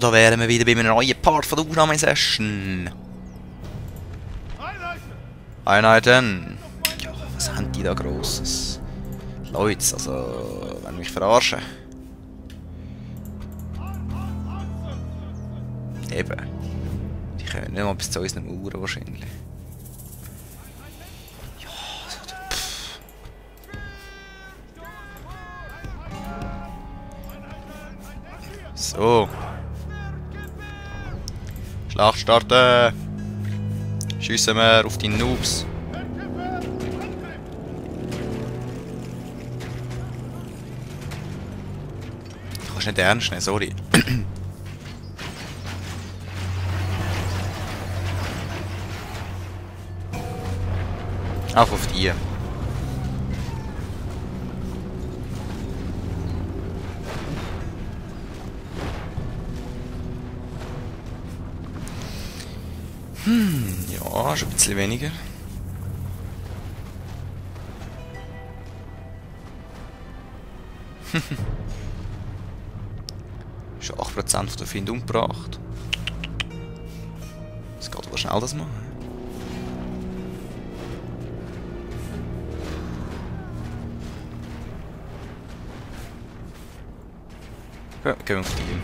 da wären wir wieder bei einem neuen Part von der Aufnahmesession. Einheiten! Ja, was haben die da Grosses? Leute, also, wenn mich verarschen. Eben. Die können nicht mal bis zu unseren Uhren wahrscheinlich. Ja, so. Schlacht starten! Schiessen wir auf die Noobs! Du kannst nicht ernst nehmen, sorry. Auf die. Ja, schon ein bisschen weniger. Schon 8% von der Find umgebracht. Es geht aber schnell das machen. Ja, gehen wir auf die.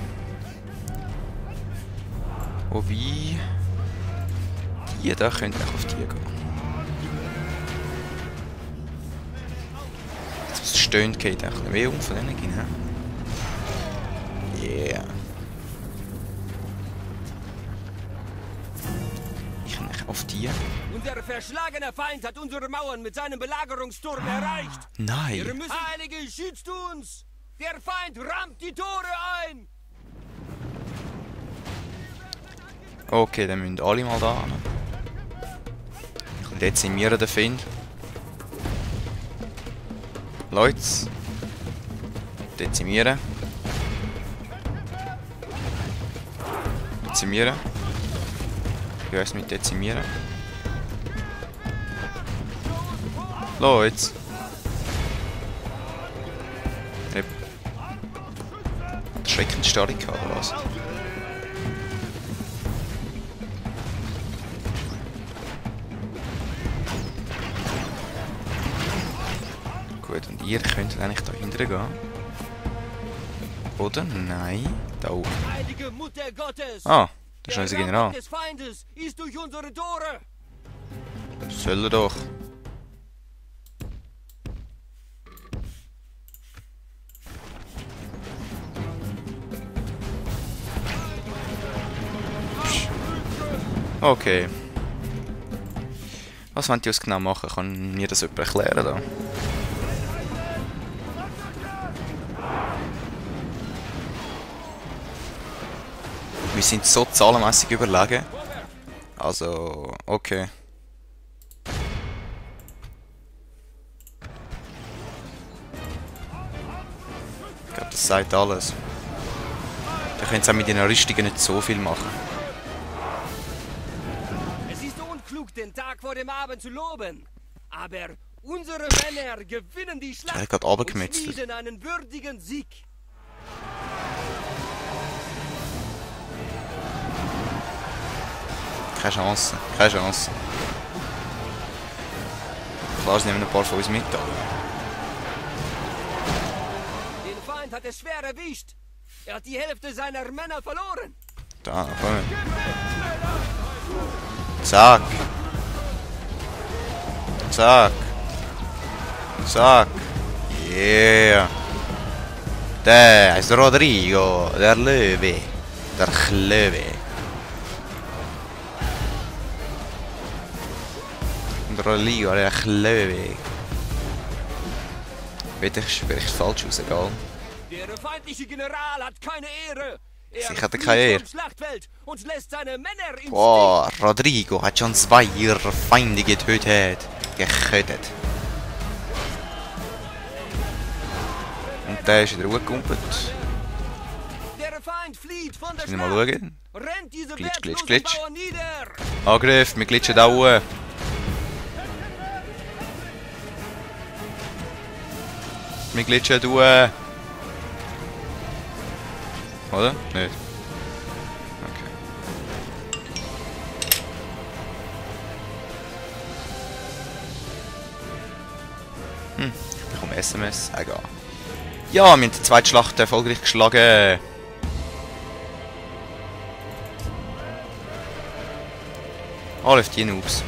Wobei... Die da könnte auch auf die gehen. Jetzt was stöhnt geht auch ein bisschen mehr um von denen gehen. Yeah. Ich kann nicht auf die. Unser verschlagener Feind hat unsere Mauern mit seinem Belagerungsturm erreicht. Nein. Wir müssen... Heilige, schützt uns! Der Feind rammt die Tore ein! Okay, dann müssen alle mal da hin. Ich will dezimieren den Find. Leute. Dezimieren. Dezimieren. Wie heißt mit dezimieren? Leute. Schreckend stark oder was? Gut, und ihr könnt eigentlich da hinten gehen. Oder? Nein. Da oben. Heilige Mutter Gottes! Ah, das ist unser General. Der Raum des Feindes ist durch unsere Tore! Soll er doch. Okay. Was wollen die uns genau machen? Kann mir das jemand erklären da? Wir sind so zahlenmässig überlegen. Also, okay. Ich glaube, das sagt alles. Da können sie auch mit den Rüstungen nicht so viel machen. Den Tag vor dem Abend zu loben. Aber unsere Männer gewinnen die Schlacht und schmieden einen würdigen Sieg. Keine Chance, keine Chance. Klar, sie nehmen ein paar von uns mit. Den Feind hat es schwer erwischt. Er hat die Hälfte seiner Männer verloren. Da, komm. Zack. Zack. Zack. Yeah. Der ist Rodrigo, der Löwe. Der Löwe. Rodrigo, der Löwe. Bitte, ich spreche falsch aus, egal. Der feindliche General hat keine Ehre. Sicher hat er keine Ehre. Und lässt seine Männer im Boah, Rodrigo hat schon 2 ihrer Feinde getötet. Gekötet. Und der ist wieder hochgekumpelt. Der Feind flieht von der Mal schauen. Rennt diese Glitsch, glitsch, glitsch. Bauern nieder. Angriff, wir glitschen da hoch. Wir glitschen durch. Oder? Nicht. SMS, egal. Ja, wir haben die zweite Schlacht erfolgreich geschlagen. Alle auf die Noobs.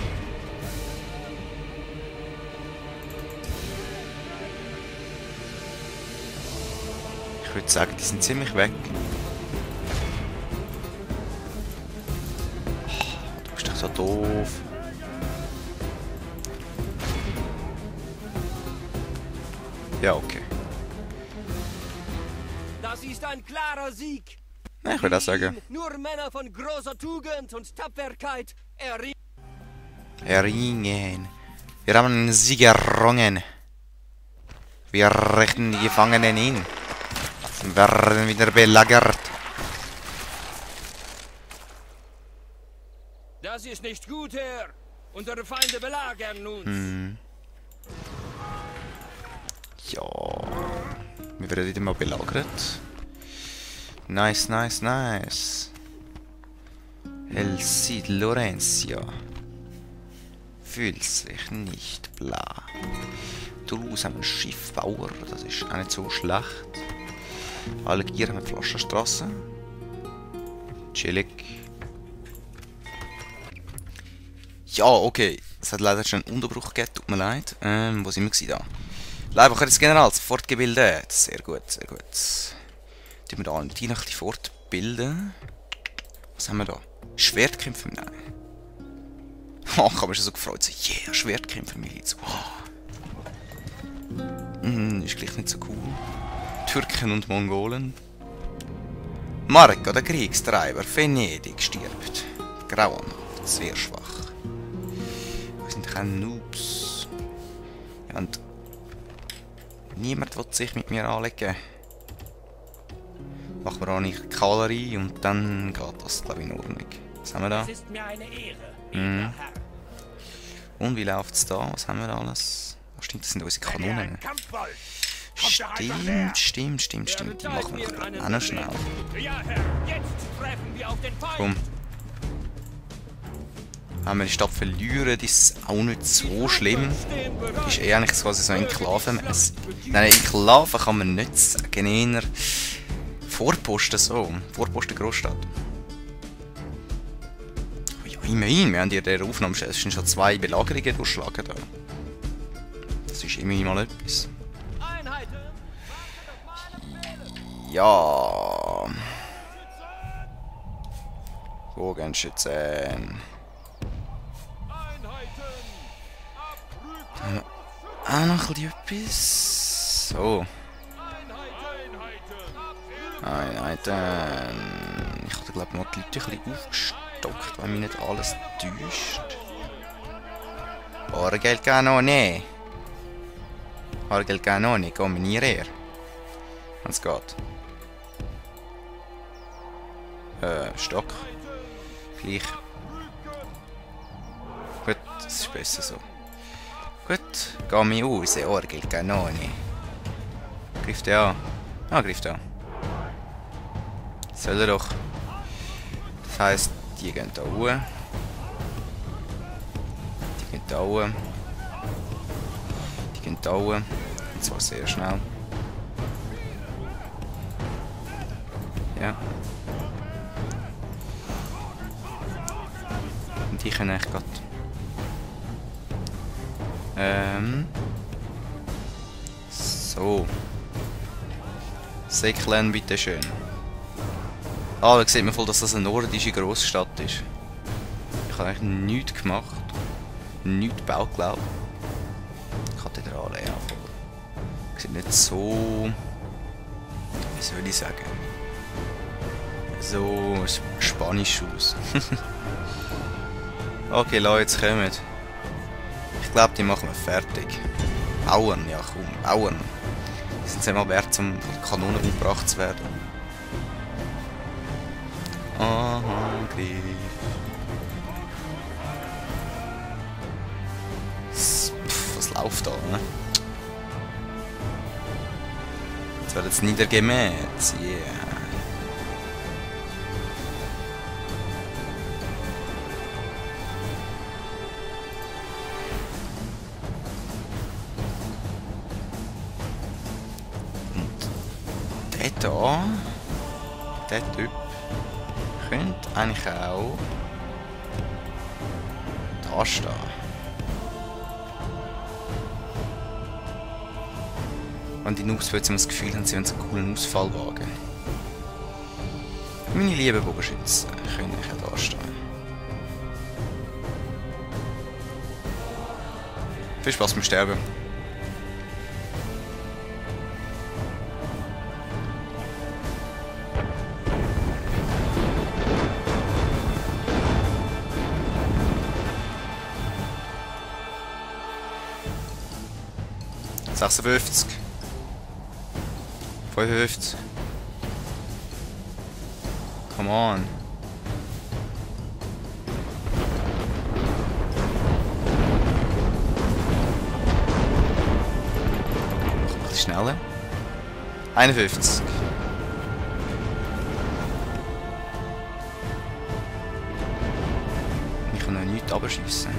Ich würde sagen, die sind ziemlich weg. Oh, du bist doch so doof. Ja, okay. Das ist ein klarer Sieg. Ja, ich würde auch sagen. Nur Männer von großer Tugend und Tapferkeit erringen. Wir haben einen Sieg errungen. Wir richten die Gefangenen hin. Sie werden wieder belagert. Das ist nicht gut, Herr. Unsere Feinde belagern uns. Ja. Wir werden wieder mal belagert. Nice, nice, nice. El Cid Lorenzo fühlt sich nicht bla. Toulouse haben einen Schiffbauer, das ist auch nicht so schlecht. Algier haben eine Flaschenstrasse. Chillig. Ja, okay. Es hat leider schon einen Unterbruch gegeben, tut mir leid. Wo sind wir da? Leibwache des Generals, fortgebildet. Sehr gut, sehr gut. Tun wir da die noch ein bisschen fortbilden. Was haben wir da? Schwertkämpfer? Nein. Oh, ich habe mich schon so gefreut. So, yeah, Schwertkämpfer-Miliz. Wow. Ist gleich nicht so cool. Türken und Mongolen. Marco, der Kriegstreiber, Venedig stirbt. Grauenhaft, sehr schwach. Wir sind keine Noobs. Ja, und niemand will sich mit mir anlegen. Machen wir auch nicht Kavallerie und dann geht das, glaube ich, in Ordnung. Was haben wir da? Es ist mir eine Ehre, Herr. Und wie läuft es da? Was haben wir alles? Oh, stimmt, das sind unsere Kanonen. Stimmt. Die machen wir auch noch schnell. Ja, Herr. Jetzt treffen wir auf den Feind. Komm. Wenn wir die Stadt verlieren, das ist auch nicht so schlimm. Das ist eher eigentlich quasi so eine Enklave. Nein, Enklave kann man nicht sagen. Eher Vorposten so. Vorposten Großstadt. Ja, immerhin, wir haben hier der Aufnahme schon 2 Belagerungen durchschlagen. Da. Das ist immerhin mal etwas. Ja. Bogenschützen. Auch noch ein bisschen etwas. So. Einheiten. Ich hatte, glaube ich, mal die Leute ein bisschen aufgestockt, weil mich nicht alles täuscht. Orgelkanone. Orgelkanone, komm nie her. Wenn es geht. Stock. Gleich. Gut, das ist besser so. Gut, geh mir raus, Orgelkanone. Greift er an? Ah, greift er an. Soll er doch. Das heisst, die gehen da hoch. Die gehen da hoch. Die gehen da hoch. Und zwar sehr schnell. Ja. Und die können echt gerade. So. Säcklein, bitteschön. Ah, da sieht man voll, dass das eine nordische Grossstadt ist. Ich habe eigentlich nichts gemacht. Nichts gebaut, glaube ich. Kathedrale, ja, voll. Sieht nicht so. Wie soll ich sagen? So spanisch aus. Okay, Leute, jetzt kommen. Ich glaube, die machen wir fertig. Auen, ja komm, Auen. Die sind es mal wert, um von der Kanone umgebracht zu werden. Angriff. Was läuft da, ne? Jetzt wird jetzt niedergemäht. Yeah. da. Der Typ könnte eigentlich auch da stehen. Wenn die Noobs plötzlich das Gefühl haben, sie wollen einen coolen Ausfall wagen. Meine lieben Bogenschützen können auch da stehen. Viel Spaß beim Sterben. $56. 55. Come on. Ein bisschen schneller. 51. Ich kann noch nichts abschiessen.